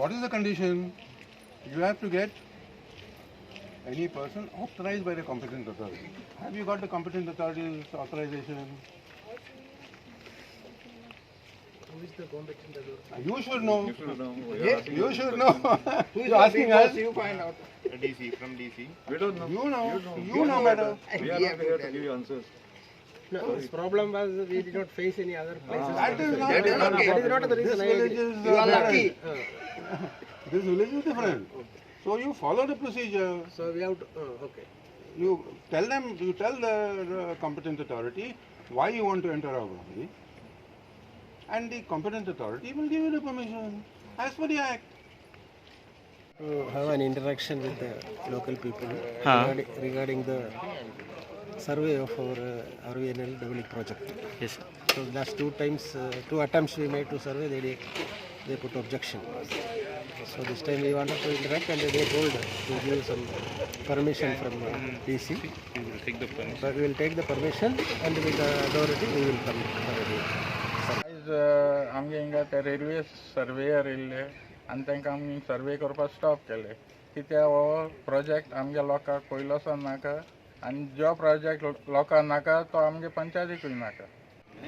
What is the condition? You have to get any person authorized by the competent authority. Have you got the competent authority's authorization? Who is the competent authority? You should know. You should know. We are asking You you. should know. Who is You're asking us. You find out. DC, from DC. We don't know. You know. You You know better. We are not here to give you answers. No, this problem was we did not face any other places. That is not. That is not, that is not the This reason. I village agree. is You are lucky. different. This village is different. So you follow the procedure. So we have to, okay. You tell them, you tell the competent authority why you want to enter our boundary, and the competent authority will give you the permission as per the act. To have an interaction with the local people regarding the survey of our RVNL Devali project. Yes. So last two times, two attempts we made to survey, they put objection. So this time we wanted to interact and they told to give some permission from DC. We will take the permission. But we will take the permission and with the authority we will come for the survey. आयज आमगे हिंगा ते railway surveyor येयल्ले आनी तांकां आमी survey करपाक stop केले कित्याक हो प्रोजेक्ट आमगे लोकांक पयलोसान नाका आनी जो प्रोजेक्ट लोकांक नाका तो आमगे पंचायतीकूय नाका.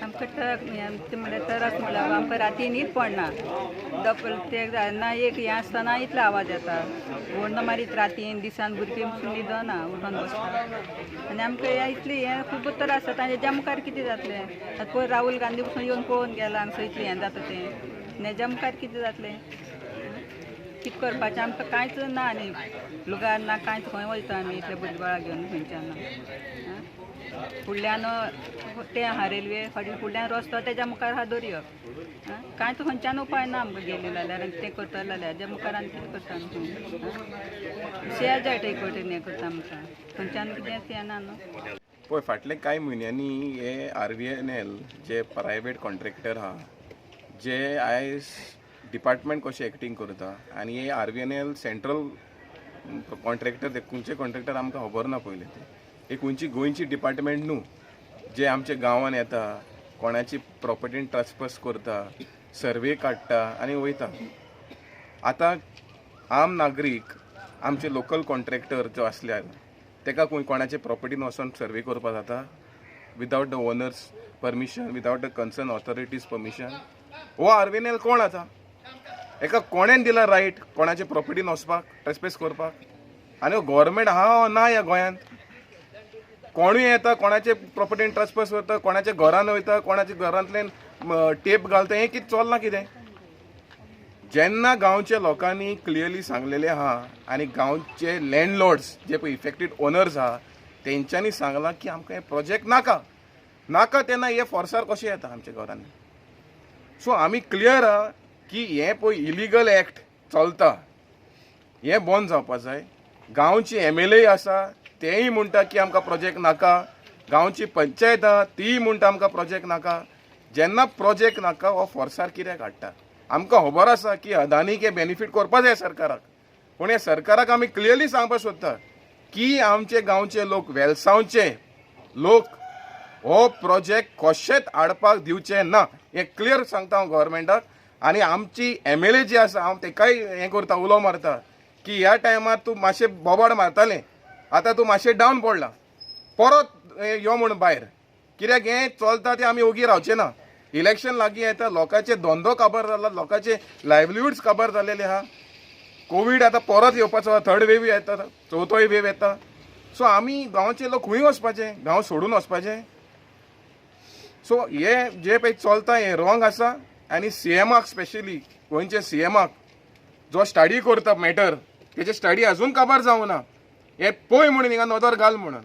आमकां ट्रक हें म्हणल्यार त्रास म्हणल्यार आमकां राती न्हीद पडना. डबल ते ना एक हें आसतना इतलो आवाज येता, व्हडलो मारीत रातीन दिसान भुरगीं पसून न्हिदना, उठून बसता आनी आमकां हें इतलें हें खूब त्रास जाता. आनी हेज्या मुखार कितें जातलें? आतां पयर राहुल गांधी पसून येवन पळोवन गेला हांगसर इतलें हें जाता तें. आनी हेज्या मुखार कितें जातलें? कितें करपाचें आमकां कांयच ना आनी लुगार ना कांयच. खंय वयता आमी इतले भुरगीं बाळां घेवन? खंयच्यान आं? फुडल्यान तें आहा रेल्वे फाटल्यान, फुडल्यान रस्तो, तेज्या मुखार आहा दर्यो आं. कांयच खंयच्यान उपाय ना आमकां गेले जाल्यार. आनी तें करतले जाल्यार हेज्या मुखार आनी कितें करता आमी? शेत जाय एक वटेन हें करता आमकां, खंयच्यान कितेंच येना न्हू. पळय, फाटले कांय म्हयन्यांनी हे आरव्हीएनएल जे प्रायवेट कॉन्ट्रॅक्टर आहा, जे आयज डिपार्टमेंट कशें एक्टींग करता आनी हे आरव्हीएनएल सेंट्रल कॉन्ट्रॅक्टर, ते खंयचे कॉन्ट्रॅक्टर आमकां खबर ना पयलें. ते हे खंयची गोंयची डिपार्टमेंट न्हू जे आमच्या गांवान येता, कोणाची प्रॉपर्टीन ट्रस्पस करता, सर्वे काडटा आनी वयता. आतां आम नागरीक, आमचे लोकल कॉन्ट्रॅक्टर जो आसल्यार तेका खंय कोणाचे प्रॉपर्टीन वचोन सर्वे करपाक जाता without the owner's permission, without the concern authorities permission? हो आरव्हीएनएल कोण आतां? हेका कोणेन दिला रायट कोणाचे प्रॉपर्टीन वचपाक, ट्रेसपेस करपाक? आनी गव्हर्मेंट आहा ना ह्या गोंयांत? कोणूय येता, कोणाचे प्रॉपर्टीन ट्रस्पस करता, कोणाच्या घरान वयता, कोणाच्या घरांतल्यान टेप घालता. हें कितें चल्लां कितें? जेन्ना गांवच्या लोकांनी क्लियरली सांगलेलें आहा आनी गांवचे लँडलॉर्ड्स जे पळय इफेक्टेड ओनर्स आहा, तेंच्यांनी सांगलां की आमकां हे प्रोजेक्ट नाका नाका, तेन्ना हे फोर्सार कशें येता आमच्या घरांनी? सो आमी क्लियर आहा की हें पळय इलिगल एक्ट चलता, हें बंद जावपा जाय. गांवची एमएलए आसा, तेय म्हणटा की आमकां प्रोजेक्ट नाका. गांवची पंचायत आहा, तीय म्हणटा आमकां प्रोजेक्ट नाका. जेन्ना प्रोजेक्ट नाका, हो फोर्सार कित्याक हाडटा? आमकां खबर आसा की अदानीक हे बेनिफीट करपा जाय सरकाराक, पूण हे सरकाराक आमी क्लियरली सांगपाक सोदता की आमचे गांवचे लोक, वेलसांवचे लोक हो प्रोजेक्ट कशेंच हाडपाक दिवचे ना, हें क्लियर सांगता हांव गव्हर्मेंटाक. आनी आमची एमएलए जी आसा, हांव तेकाय हें करता, उलो मारता की ह्या टायमार तूं मातशें बोबाड मारतालें, आतां तूं मातशें डावन पडला, परत यो म्हूण भायर. कित्याक हें चलता तें आमी ओगी रावचे ना. इलेक्शन लागीं येता, लोकांचे धंदो काबार जाला, लोकांचे लायवलीहुड्स काबार जालेले आहा. कोवीड आतां परत येवपाचो, थर्ड वेव येता, चवथोय वेव येता. सो आमी गांवचे लोक खंय वचपाचे? गांव सोडून वचपाचे? सो हे जे पळय चलता हें रॉंग आसा. आनी सीएमाक, स्पेशली गोंयचे सीएमाक जो स्टडी करता मॅटर, तेजे स्टडी अजून काबार जावना, हे पळय म्हणून, हिंगा नदर घाल म्हणून.